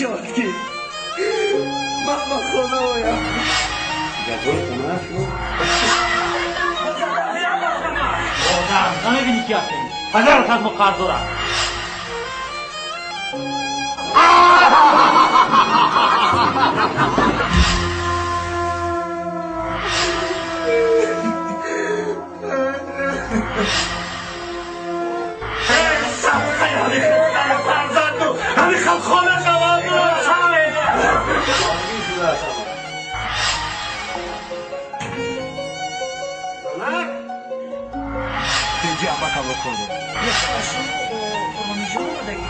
Мешавад ки ман ба хона оям. Ҷаббори хона аст? Одам, намебинӣ, ки ҳастем? Падарат аз мо қарз дорад. Ҳамин хона шавад. Тинҷи абакамро хӯрдем. Ромиҷон омадагӣ.